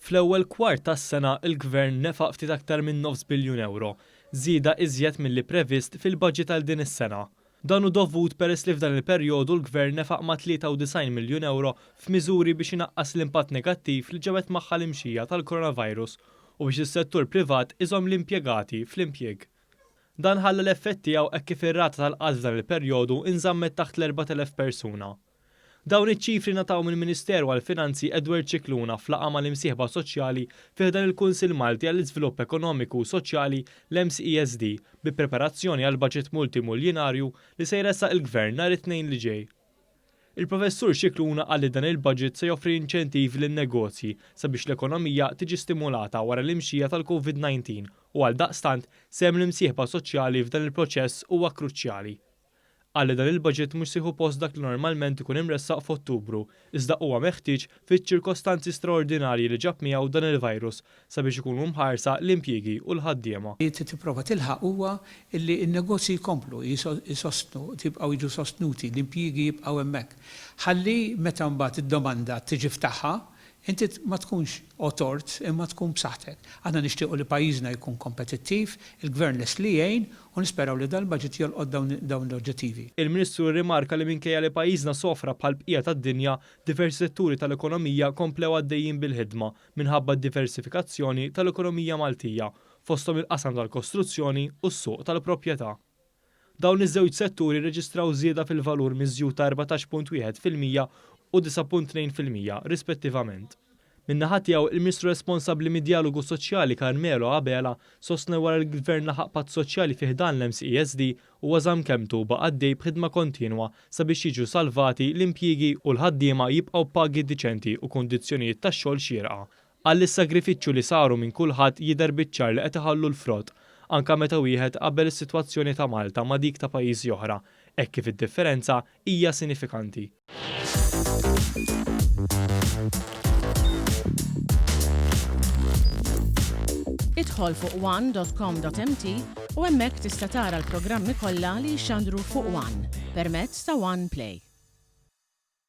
Fl-ewwel kwart tas-sena l-Gvern nefaq ftit aktar minn nofs biljun ewro, żieda iżjed milli previst fil-budget għal din is-sena. Dan hu dovut peress li f'dan il-perjodu l-Gvern nefaq ma' 93 miljun ewro f'miżuri biex inaqqas l-impatt negattiv li ġabet magħha l-imxija tal-coronavirus u biex is-settur privat iżomm l-impjegati fl-impjieg. Dan ħalla l-effett tiegħu hekk kif ir-rata tal-qgħad f'dan il-perjodu nżammet taħt l-4,000 persuna. Dawn iċ-ċifri ngħataw mill-Ministeru għall-Finanzi Edward Scicluna f'laqgħa mal-imsieħba soċjali fi ħdan il-Kunsill Malti għall-Iżvilupp Ekonomiku u Soċjali, l-MCESD, bi preparazzjoni għall-baġit multimuljinarju li se jressaq il-Gvern nhar it-Tnejn li ġej. Il-Professur Scicluna qal li dan il-baġit se joffri inċentivi lin-negozji sabiex l-ekonomija tiġi stimulata wara l-imxija tal-Covid 19 u għaldaqstant sehem l-imsieħba soċjali f'dan il-proċess huwa kruċjali. Qal li dan il-budget mhux se jieħu post dak li normalment ikun imressaq f'Ottubru, iżda huwa meħtieġ fiċ-ċirkostanzi straordinarji li ġab miegħu dan il-virus sabiex ikunu mħarsa l-impjiegi u l-ħaddiema. Li trid tipprova tilħaq huwa li n-negozji jkomplu jsostnu, jibqgħu jiġu sostnuti, l-impjiegi jibqgħu hemmhekk. Ħalli meta mbagħad id-domanda tiġi f'tagħha, Inti ma tkunx otort imma tkun b'saħħtek. Aħna nixtiequ li pajjiżna jkun kompetittiv, il-Gvern lest li jgħin u nisperaw li dal-budget jolqot dawn l-oġġettivi. Il-Ministru rrimarka li minkejja li pajjiżna sofra bħall-bqija tad-dinja, diversi setturi tal-ekonomija komplew għaddejjin bil-ħidma minħabba d-diversifikazzjoni tal-ekonomija Maltija, fosthom il-qasam tal-kostruzzjoni u s-suq tal-proprjetà. Dawn iż-żewġ setturi rreġistraw żieda fil-valur miżjud ta' 14.1% u 9.2% rispettivament. Min-naħa tiegħu, il-Ministru responsabbli mid-Djalogu Soċjali Carmelo Abela sostna li wara li l-Gvern laħaq patt soċjali fi ħdan l-MCESD huwa żamm kelmtu u baqa' għaddej b'ħidma kontinwa sabiex jiġu salvati l-impjiegi u l-ħaddiema jibqgħu b'pagi diċenti u kundizzjonijiet tax-xogħol xierqa. Qal li s-sagrifiċċju li saru minn kulħadd jidher biċ-ċar li qed iħallu l-frott, anke meta wieħed iqabbel is-sitwazzjoni ta' Malta ma' dik ta' pajjiżi oħra, hekk kif id-differenza hija sinifikanti. Idħol fuq one dot com dot mt u hemmhekk tista' tara l-programmi kollha li jixxandru fuq one permezz ta' One Play.